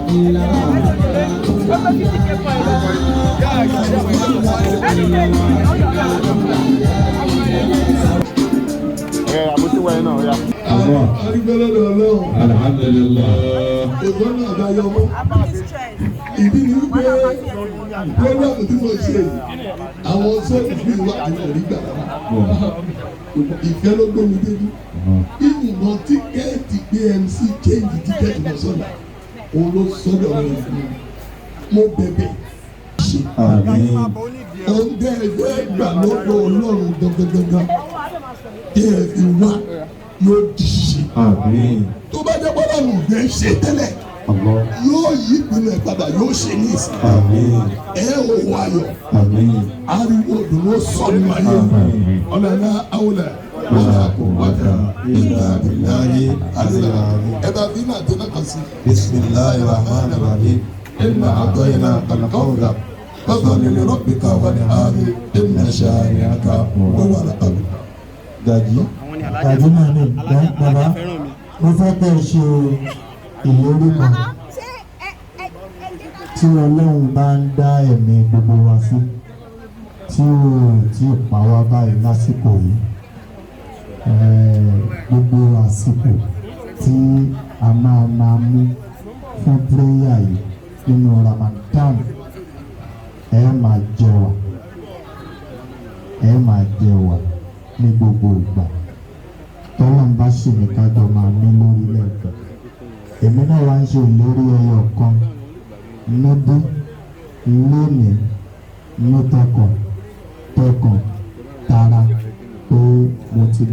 Ó gbé 50K fún ẹ lọ. Ẹ àbótí wáyé náà yá. Allah. Arúgbó lọ́dọ̀ Ọlọ́run. Alhamdulillah. Ògbọ́n náà bá yọ mọ́. Ìdí ni wípé program tí mo ṣe yìí, àwọn sọ́ọ̀tù fi wà nínú orí gbà rárá. Ìfẹ́ ló gbé mi débi. Ìwọ̀n ticket pé MC change ticket lọ sọ́nà. Òun ló sọ́dọ̀ ọ̀rọ̀ ìfún mi. Mo bẹ̀bẹ̀ ṣe. Àmín. Ohun tẹ́ ẹ fẹ́ gbà lọ́dọ̀ Ọlọ́run gangan tí ẹ fi wá yóò di ṣíṣe. Àmín. Tó bá jẹ́ bọ́lá nù fẹ́ ṣe tẹ́lẹ̀, Allah. yóò yí ìpinnu ẹ̀ padà, yóò ṣe ní ìsìn. Àmín. Ẹ ò wọ ayọ̀, Àmín. ariwo dùnú sọ nínú ayé ọ̀làlá àwòlẹ̀ wala quwwata illa billahi àdúrà ẹ bá bí náà tẹ́lẹ̀ kan sí. بسم الله الرحمن الرحيم. إنا أعطيناك الكوثر فصل لربك وانحر إن شانئك هو الأبتر. Gaji. Gàdí náà ní bàbá, mo fẹ́ kẹ́ ẹ ṣe ìlérí kan tí Ọlọ́run bá ń dá ẹ̀mí gbogbo wa sí, tí ò tí ì pa wá báyìí lásìkò yìí. Gbogbo àsìkò tí a máa máa mú fún prayer yìí nínú Ramadan, ẹ máa jẹ wá, ẹ máa jẹ wá ní gbogbo ìgbà tọ́lọ́n bá sì ní kájọ máa ní lórílẹ̀ ẹ̀kọ́. Èmi náà wá ń ṣe ìlérí ẹyọ kan níbí lónìí ní tọkàn tọkàn tara pé mo ti